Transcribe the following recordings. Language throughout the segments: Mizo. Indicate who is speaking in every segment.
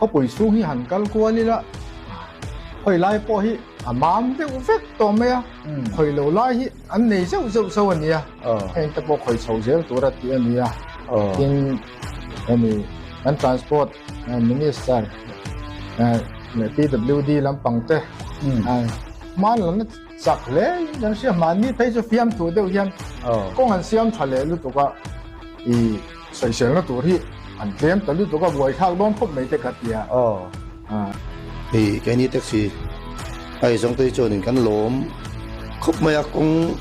Speaker 1: Khawpui chhung hi han kal kual ila, khawi lai pawh hi a mam deuh vek tawh mai a, khawi lo lai hi an nei zeuh zeuh zauh a nia, heng te pawh khawi chho zel tur a tih a nia. Tin, hemi kan Transport Minister leh PWD lampang te hman la na chak hle in kan hria, mahni phei chu fiamthu deuh hian kawng an siam tha leh lutuk a, ih. Sawiselna tur hi an tlem ta lutuk a, buaithlak dawn khawp mai te ka ti a.
Speaker 2: Hei keini taxi a ei zawng te hi chuanin kan lawm khawp mai a, kawng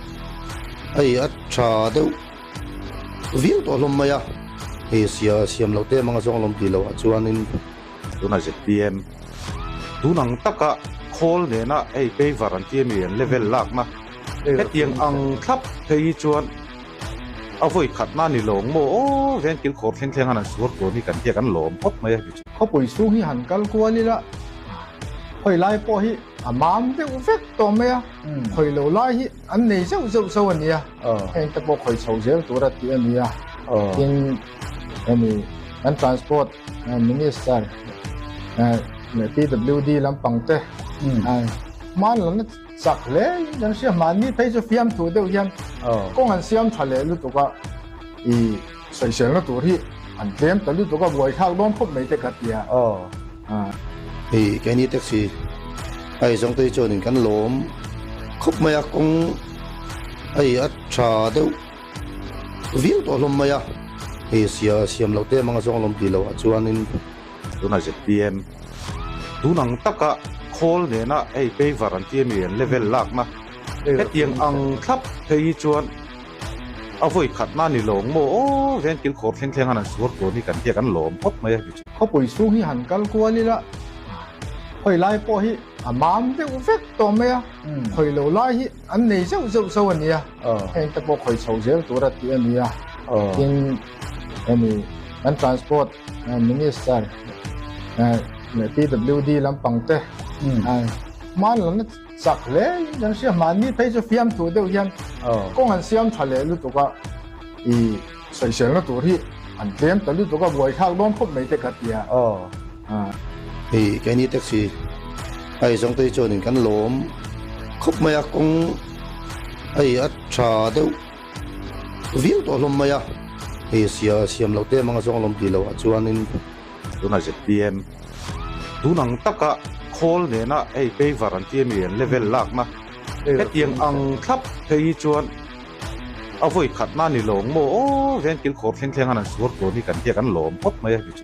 Speaker 2: hei a tha deuh viau tawh hlawm mai a, hei sia siam loh te mang a zawng lawm tih loh ah chuanin.
Speaker 3: Tuna zpm tun ang taka khawl nena hei paver an ti ami an level lakna hetiang ang thlap phei hi chuan A vawi khat na ni lawng maw aw veng kil khawr thleng thleng an an suar tur hi kan tia kan lawm khawp mai a.
Speaker 1: Khawpui chhung hi han kal kual ila, khawi lai pawh hi a mam deuh vek tawh mai a, khawi lo lai hi an nei zeuh zeuh zauh a nia, heng te pawh khawi chho zel tur a tih a nia. Tin, hemi kan Transport Minister leh PWD lampang te hman la na. Chak hle in kan hria, mahni phei chu fiamthu deuh hian kawng an siam tha leh lutuk a, ih sawiselna tur hi an tlem ta lutuk a, buaithlak dawn khawp mai te ka ti a.
Speaker 2: Hei keini taxi a ei zawng te hi chuanin kan lawm khawp mai a, kawng hei a tha deuh viau tawh hlawm mai a, hei sia siam loh te mang a zawng lawm tih loh ah chuanin.
Speaker 3: Tuna zpm tun ang taka khawl nena hei paver an ti ami an level lakna hetiang ang thlap phei hi chuan a vawi khat na ni lawng maw aw veng kil khawr thleng thleng an an suar tur hi kan tia kan lawm khawp mai a.
Speaker 1: Khawpui chhung hi han kal kual ila, khawi lai pawh hi a mam deuh vek tawh mai a, khawi lo lai hi an nei zeuh zeuh zauh a nia, heng te pawh khawi chho zel tur a tih a nia. Tin, hemi kan Transport Minister leh PWD lampang te hman la na chak hle in kan hria, mahni phei chu fiamthu deuh hian kawng an siam tha leh lutuk a, ih sawiselna tur hi an tlem ta lutuk a, buaithlak dawn khawp mai te ka ti a.
Speaker 2: Hei keini taxi a ei zawng te hi chuanin kan lawm khawp mai a, kawng hei a tha deuh. Viau tawh hlawm mai a, hei sia siam loh te mang a zawng lawm tih loh ah chuanin.
Speaker 3: Tuna zpm tun ang taka khawl nena hei paver an ti ami an level lakna hetiang ang thlap phei hi chuan a vawi khat na ni lawng maw aw veng kil khawr thleng thleng an an suar tur hi kan tia kan lawm khawp mai a.